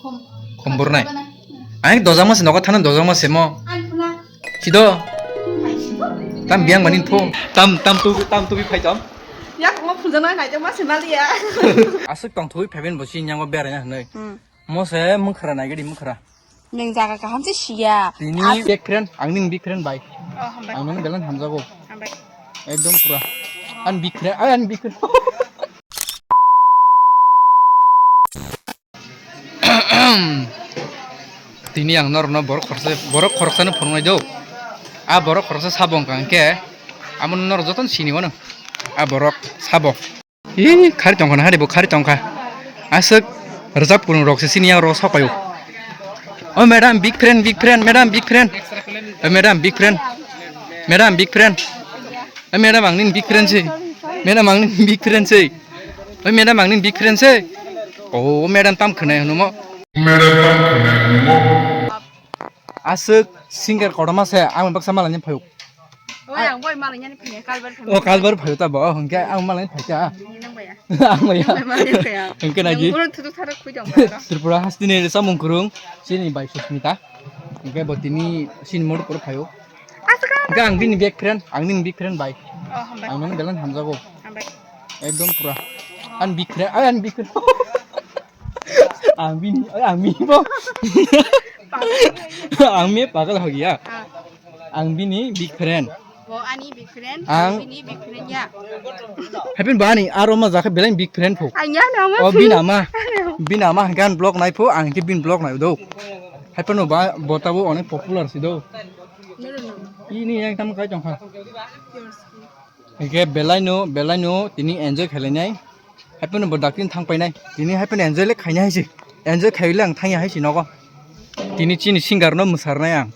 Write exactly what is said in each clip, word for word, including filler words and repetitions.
Khum burnai. Ang dojak ma se nogo thana dojak ma se mo. Sido. Tam biang mani pho. Tam, tam tu, tam tu bi phai tam. Yak mo phunjana nai ma se maliya. Aswk tong thui phaiben bo si nyango berai na hwnwi. Hmm. Mo se mwkhra nai gadi mwkhra. Neng jaga kaham se siya. Tini big friend, ang nini big friend bai. Oh, hambai. Ang nini belan hamjago. Hambai. Ekdom pura. An big friend, ay an big friend. Tini ang norokno borok khoroksa, borok khoroksano phunuknai do. A borok khoroksa sabo wngkha hwnkhe, amo norok jotono sini mano. A borok sabo. Ih, khari tongkha na, hari bo khari tongkha. Aswk rwchap kwrwng rok se sini yang rok sok paio. Oh, madam, big friend, big friend, madam, big friend. Oh, madam, big friend. Madam, big friend. Eh, madam, ang nini big friend se. Madam, ang nini big friend se. Eh, madam, ang nini big friend se. Oh, madam, tam khwnai hwno mo. Madam, tam khwnai hwno mo. Aswk singer kotorma se, ang baksa malani phayuk. Oi, ang boi malani phayuk, kalbar phayuk. Oh, kalbar phayuk ta bo, oh, hwnkhe ang malani phaikha. Nang baya. Ang baya. Ang baya malani phayuk. Hwnkhe naji. Nang boro thutuk tharok khui dong. Tripura hasteni samung kwrwng, chini bai Susmita. Hwnkhe bo tini sini mor poro phayuk. Aswk. Hwnkhe ang bini big friend, ang nini big friend bai. Oh, hambai. Ang nang belan hamjago. Hambai. Ekdom pura. An big friend, ay, an big friend. Ang bini, ay, ang bini bo. Ang mi pagal ho gaya. Ah. Ang bini big friend. Bo ani big friend, Ang ang bini big friend ya. Happen ba ani aro ma jakha belai big friend pho. Ang ya na ma. Oh, bini ama. Bini ama hwnkhe ang blog nai pho, ang khe bini blog nai do. Happen ba botabo onek popular si do. No, no, no. Ini yang tam kai tong kha. Yours. Hingke belaino, belaino tini enjoy khailai nai. Happy no bo dakti thang painai. Tini happy no enjoy le khaina hai se. Enjoy khaile ang thangya hai se nogo. Tini chini singer no mwsarnai ang.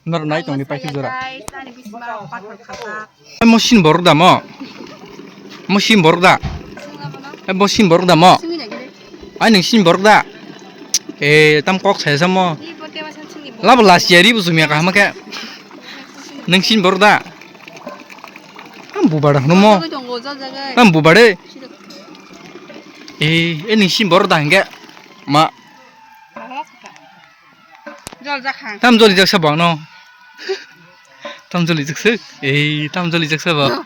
Nor nai tongni paikhe jora. Guys, ani bisma pathor khata. Mo sin borok da mo. Mo sin borok da. Mo sin borok da mo. Ai nung sin borok da. E tam kok sai samo. Labo last year ibu sumya kaham khe. Nung sin borok da. Tam bubada hwno mo. Tam bubade. E, e nung sin borok da hingke. Ma. Jol jakha. Tam joli jaksa bang no. Tam joli jaksa. E, tam joli jaksa ba.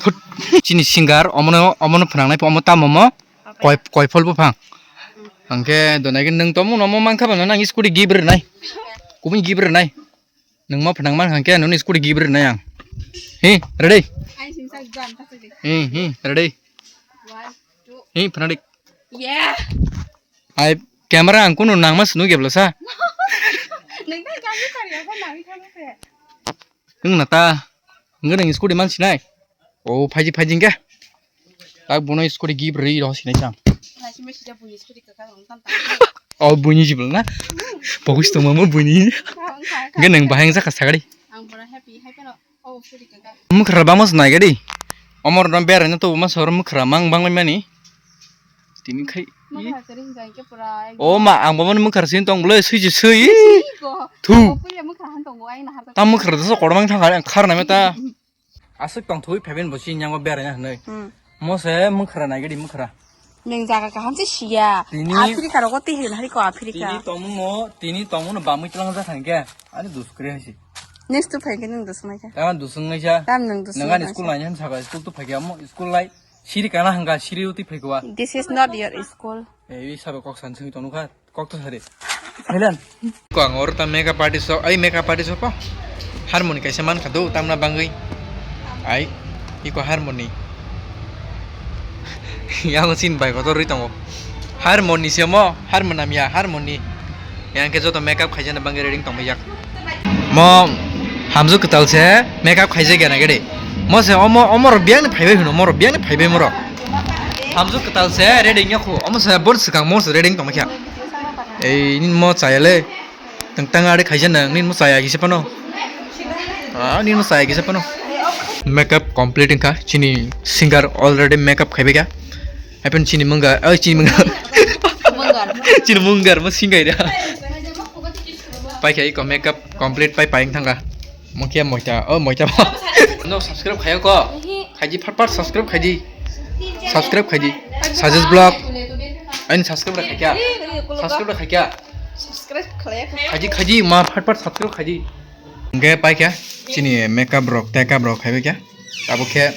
Thut. Chini singer omono, omono phnangnai omo tamo mo. Koi, koi phol buphang. Hingke donai ke nung tomo no mo mankha ba nang scooty gift rwnai. Kubun gift rwnai. Nung ma phnang man hingke nuni scooty gift rwnai ang. Hi, ready? Ai sing sak dan ta sik. Hi, hi, ready? One, two. Hi, phnadi. Yeah. Ai camera ang kunu nang ma sunu geblo sa. Nung ta gari kari apa nang kano se. Nung nata. Nung nung scooty man sinai. Oh, phaji phaji hingke. Tak bono scooty gift rwi rw sinai chang. Nasi mesi ja bunyi scooty kaka nang tam tam. Oh, bunyi jibel na. Fokus to mama bunyi. Kaka kaka. Hingke nung bahai jakha sagadi. Ang pura happy, happy no. Oh, scooty kaka. Mwkhra bangma se nai gadi. Omor no berai no to ma sor mwkhra mang bang mani. Tini khai. Mwkhra sering jai ke pura. Oh ma, ang bamani mwkhra sin tong bole sui ji sui. Sui ko. Thu. Ko puya mwkhra han tong ai na har. Ta mwkhra so kodomang thang khar na meta. Aswk tongthogwi phaiben bo chini yango beraina hinwi. Hmm. Mo se mwkhra naigadi mwkhra. Nwng jaga kaham se siya. Tini Africa rogo twi hwn hari ko Africa. Tini tongmungno, tini tongmungno bamwi tlangjak thangkhe ani duskri haisi. Next to phaikhe nwng dusmai kha. Tamo dusung naisa. Tam nwng dusung naisa. Nwng ani school naina hinwi sakha, school to phaikhe amo school lai siri kana hangkha, siri uti phaikhe wa. This is not your school. Ei, sabe kok san sungwi tongo kha. Kok to sari. Thailand. Ko ang oro ta makeup artist o, ai makeup artist o po. Harmony kaisa man kha do, tamna bangwi. Ai, iko harmony. Yang sin bai kotor rwi tongo. Harmony se mo, harmony ya, harmony. Yang ke joto makeup khaijana bangwi ready tongbai yak. Mo hamju kwtal se makeup khaijak ya na gede. Mo se omo, omo rok biyang ni phaibai hwno, mo rok biyang ni phaibai mo rok. Hamju kwtal se ready nya khu, omo se bor swkang mo se ready tongma kha. Ei, nini mo chaya le. Tang tang ari khaija nang, nini mo chaya kisa pano. Ah, nini mo chaya kisa pano. Makeup complete wngkha, chini singer already makeup khaibai kha. Happen chini mungga, oi chini mungga. Munggar. Chini munggar mo singai da. Pai kha iko makeup complete pai pai thangkha. Mo khe moita, oh moita. No subscribe khayo ko. Khaidi phat phat subscribe khaidi. Subscribe khaidi. Suggest vlog. Aini subscribe rok khaikya. Subscribe rok khaikya. Subscribe khlai kha. Khaji khaji ma phat phat subscribe khaji. Hwnkhe paikha chini makeup rok, takeup rok khaibai kha. Tabuk khe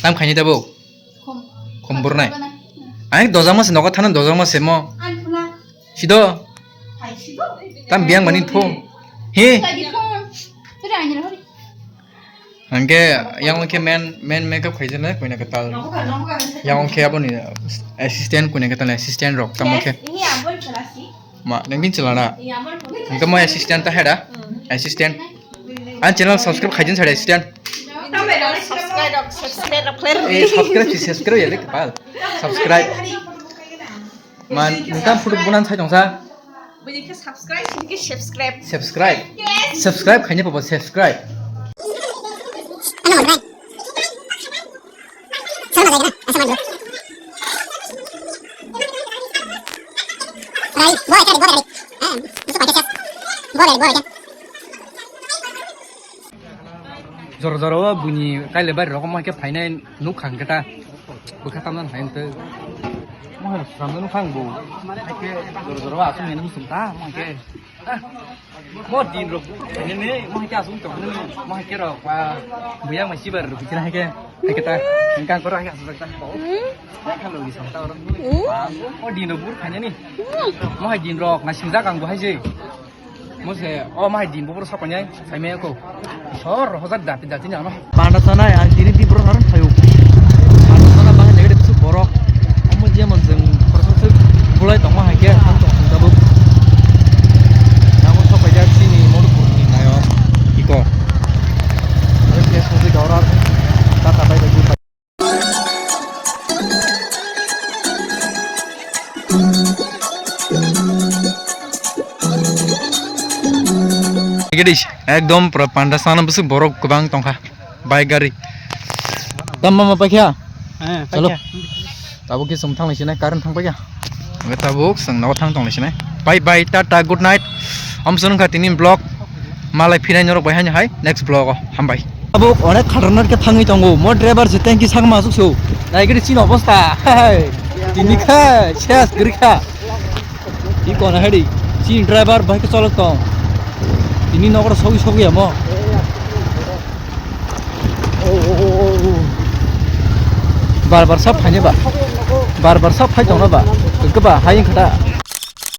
tam khaini tabuk. Khum. Khum burnai. Ang dojak mase nogo thana dojak mase mo. Ang phuna. Sido. Hai sido. Tam biyang mani phung. He. Tadi phung. Tadi angin hori. Hwnkhe yang khe main, main makeup khaijana kuina kwtal. Yang khe aboni assistant kuina kwtal assistant rok tamo khe. Ini abon chalasi. Ma, nang bin chalana. Iya, abon. Hwnkhe mo assistant ta heda. Assistant. Ang channel subscribe khaijin sare assistant. Tamo subscribe, subscribe, subscribe. Eh, subscribe si subscribe ya le kepal. Subscribe. Man, nang tam photo bunan sai tongsa. Bini khe subscribe, bini khe subscribe. Subscribe. Yes. Subscribe khaina pabo subscribe. Jora jora o buini kaile bari rok mo khe phainai nuk khang khe ta. Bwkha tamna hai tei. Mo hai samno nuk khang bo. Hai khe jora jora o aswk ni nuk sum ta mo khe. Ah, mo din rok phainai ne mo hai khe aswk tong ne mo hai khe rok ba buya ma sibar rok khe hai khe. Hai khe ta. Engkang kora hai khe aswk ta. Hmm? Hai khe lo di sam ta rok. Hmm? Mo din rok bur phainai ni. Hmm. Mo hai din rok na singjak ang bo hai je. Mose, o mahai din bubur sokonyai, saimaya ko. Sor, hojak dati dati ni ama. Panda sanai, ang tini di borok harang thayo. Panda sana bahai negative su borok. Omo je mon jeng, borok su bulai tongma hai ke, ang tong sung tabuk. Namo sopai jak sini, modu purni nayo, iko. Oke, sosi gaurar, tata bai bai. Ekdom pura panda sana bwswk borok kwbang tongkha bike gari. Tam mama paikha? Eh, chalo. Paikha. Tabuk khe chwng thang lai sinai, current thang paikha. Hwnkhe tabuk chwng nogo thang tong lai sinai. Bye bye, tata, good night. Amsong wngkha tini vlog. Malai phinai norok bai haino hai next vlog o. Hambai. Abo onek khatarnak khe thangwi tongo. Mo driver se tanki sakma asuk so. Naigiri chini obostha. Hai. Tini kha, ses giri kha. I kona hadi. Chini driver bai khe cholok tong. Tini nokro sogwi sogwi amo. Bar bar sab phaini ba. Bar bar sab phai tongna ba. Keba hai khata.